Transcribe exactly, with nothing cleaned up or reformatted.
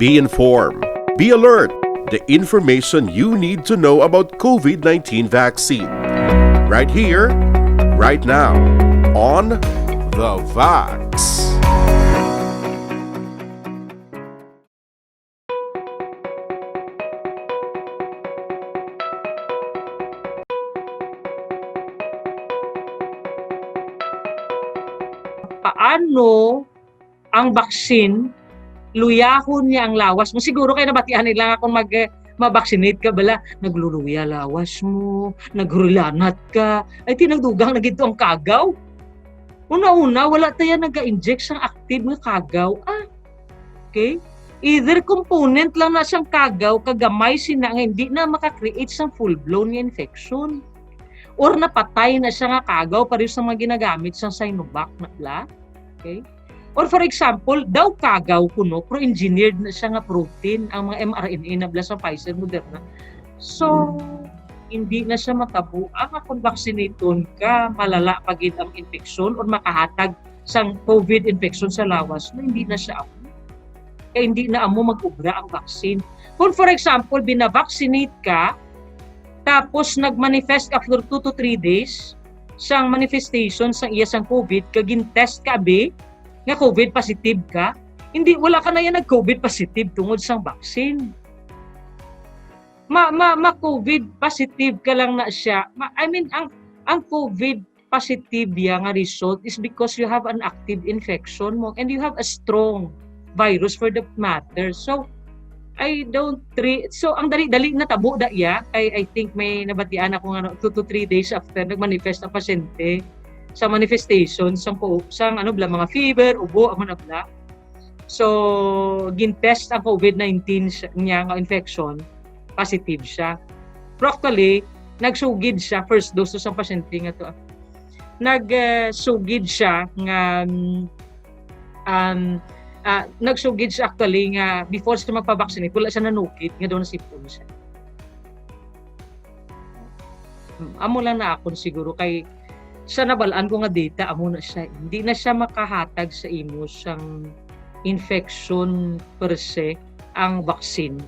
Be informed. Be alert. The information you need to know about COVID nineteen vaccine. Right here, right now, on The Vax. Paano ang vaccine, luyahon niya ang lawas mo? Siguro kay nabatian nila nga kung mag, eh, ma-vaccinate ka bala, nagluluya lawas mo, nagrulanat ka. Ay, tinagdugang na gid ang kagaw. Una-una, wala tayo nag-inject sang active nga kagaw. Ah, okay? Either component lang na siyang kagaw, kagamay sina nga hindi na maka-create sang full-blown nga infection. Or napatay na siya nga kagaw, pareho sa mga ginagamit sa Sinovac na bla. Okay? Or for example, daw kagaw kuno, pero engineered na siya nga protein, ang mga mRNA na bla sa Pfizer, Moderna. So, hindi na siya matabo. Ang kung vaccinaton ka, malala pa gid ang infection or makahatag sang COVID infection sa lawas mo, hindi na siya amo. Kaya hindi na amo mag-ubra ang vaccine. Kung for example, binavaccinate ka, tapos nag-manifest after two to three days, sang manifestation sang iya sang COVID, kag gin-test ka, abi, nga COVID positive ka, hindi, wala ka na yan nag-COVID positive tungod sang vaccine. Ma, ma, ma-COVID positive ka lang na siya. Ma, I mean, ang, ang COVID positive ya nga result is because you have an active infection mo and you have a strong virus for the matter. So, I don't re-, so ang dali-dali na tabo da iya, kay I think may nabatian ako nga two to three days after nag-manifest ang pasyente sa manifestation sang ko sang ano bla, mga fever, ubo, amo na bla. So, gin-test ang COVID nineteen siya, niya nga infection, positive siya. Pero actually, nagsugid siya, first dose sa pasyente nga to. Nagsugid siya nga um, um, ah, nagsugid siya actually nga before siya magpa-vaccinate, wala siya nanukid nga daw na-symptom siya. Hmm, amo lang na akon siguro kay sa nabalaan ko nga data, amo na siya. Hindi na siya makahatag sa imo sang infection per se ang vaccine.